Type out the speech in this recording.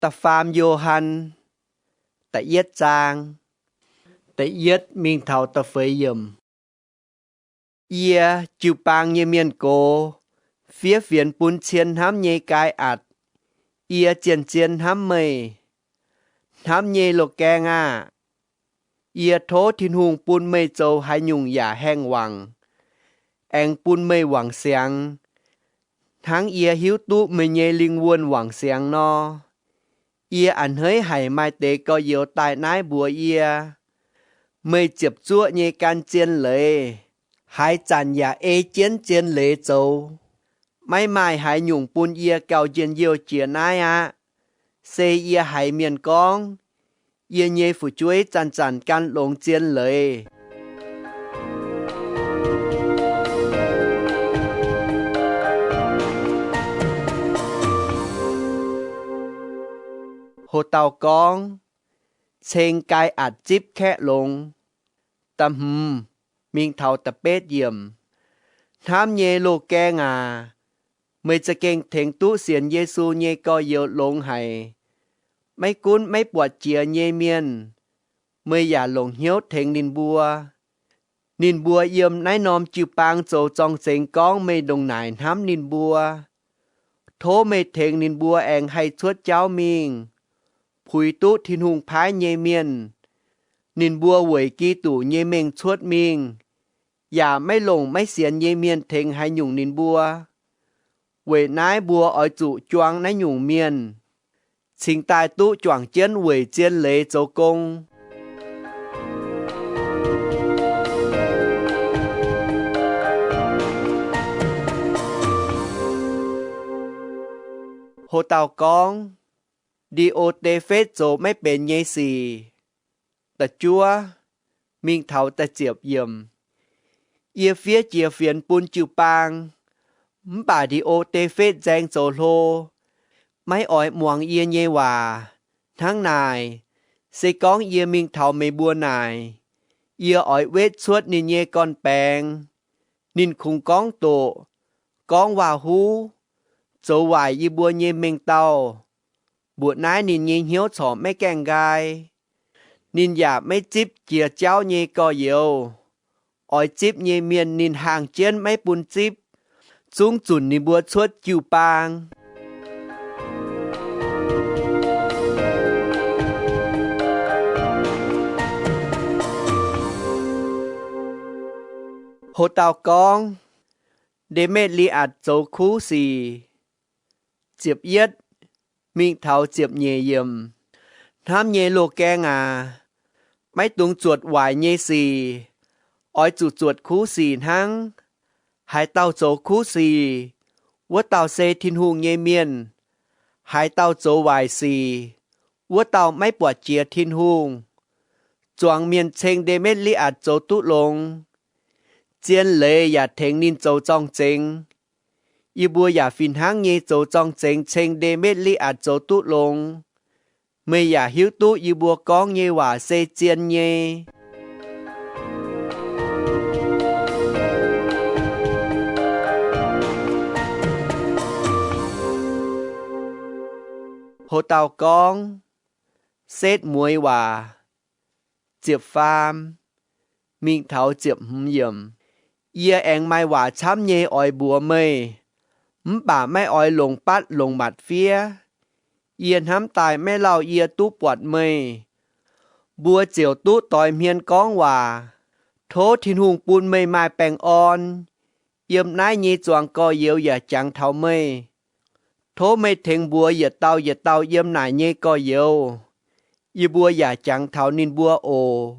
Da'faam Yo^han, da'yietv zaang, da'yietv mingh taux da'feix yiemc. Yie, jiu-baang nyei mienh gox, fiev fienx bun cien hnamv nyei Gaai^atc. Yie zien-zien hnamv meih. Hnamv nyei loz-gaeng aah! Yie tov Tin-Hungh bun meih zoux haaix nyungc yaac haengh wangc, aengx bun meih wangc siangx, hnangv yie hiuv duqv meih nyei lingh wuonh wangc siangx nor. Yie a'hneiv haic maaih deix gorx-youz daaih naaiv mbuox yie, meih ziepc zuoqv nyei gan zien leiz, haaix zanc yaac ei jienv zien leiz zoux. Maiv maaih haaix nyungc bun yie gauh njien-youh jiex naaiv aqv. Se yie haiz mienh gorngv, yie nyei fu'jueiv zanc-zanc gan longx zien leiz. Ho dauh gorngv, ceng Gaai^atc zipv kaeqv longx. Da'hmz mingh taux da'betv yiemc. Hnamv nyei loz-gaeng aac, meih za'gengh tengx duqv sienx Yesu nyei gorx-youz longx haic. Maiv gunv maiv buatc jiex nyei mienh, meih yaac longc hnyouv tengx ninh mbuo. Ninh mbuo yiem naaiv norm jiu-baang zoux zorng-zengx gorngv meih ndongc naaic hnamv ninh mbuo. Tov meih tengx ninh mbuo aengx haih cuotv jauv mingh, puix duqv Tin-Hungh paaiv nyei mienh. Ninh mbuo weic Giduc nyei mengh cuotv mingh, yaac maiv longc maiv sienx nyei mienh tengx haaix nyungc ninh mbuo. Weic naaiv mbuo oix zuqc juang naaiv nyungc mienh, cingx daaih duqv juangc jienv weic zien leiz zoux gong. Ho dauh gorngv, Ndi^o^de^fetv zoux maiv benx nyei sic. Da'juov mingh taux da'ziepc yiemc. Yie fiev jiex fienx bun jiu-baang, mv baac Ndi^o^de^fetv nzaeng zoux hlo, maiv oix muangx yie nyei waac. Hnangv naaic, se gorngv yie mingh taux meih mbuo naaic, yie oix wetv cuotv ninh nyei gorn-baengx. Ninh kungx gorngv doqc, gorngv waac-huv, zoux waaic yie mbuo nyei mengh dauh. Mbuoqc naaiv ninh nyei hnyouv corc maiv gaengh nqaai. Ninh yaac maiv zipv jiex jauv nyei gorx-youz. Oix zipv nyei mienh ninh haangh jienv maiv bun zipv, zungv zunc ninh mbuo cuotv jiu-baang. Ho dauh gorngv, Nde^metv^li^atc zoux kuv sic. Ziepc yietv mingh taux ziepc nyeic yiemc. Hnamv nyei loz-gaeng aac, maiv dungx zuotc waaic nyei sic. Oix zuqc zuotc kuv sic hnangv. Haaix dauh zoux kuv sic, wuov dauh se Tin-Hungh nyei mienh. Haaix dauh zoux waaic sic, wuov dauh maiv buatc jiex Tin-Hungh. Zuangx mienh ceng Nde^metv^li^atc zoux duqv longx. Zien leiz yaac tengx ninh zoux zorng-zengx. Yie mbuo yaac fih hnangv nyei zoux zorng-zengx ceng Nde^metv^li^atc zoux duqv longx. Meih yaac hiuv duqv yie mbuo gorngv nyei waac se zien nyei. Ho dauh gorngv, setv mueiz waac. Ziepc faam mingh taux ziepc hmz yiemc. Yie aengx maaih waac camv nyei oix mbuox meih, mv baac maiv oix longc batv longc matc fiev. Yie hnamv daaih maiv lauh yie duqv buatc meih, mbuo ziouc duqv doix hmien gorngv waac. Tov Tin-Hungh bun meih maaih baengh orn. Yiem naaiv nyei zuangx gorx-youz yaac jangx taux meih. Tov meih tengx mbuox yietc dauh yietc dauh yiem naaic nyei gorx-youz, yie mbuo yaac jangx taux ninh mbuo oc.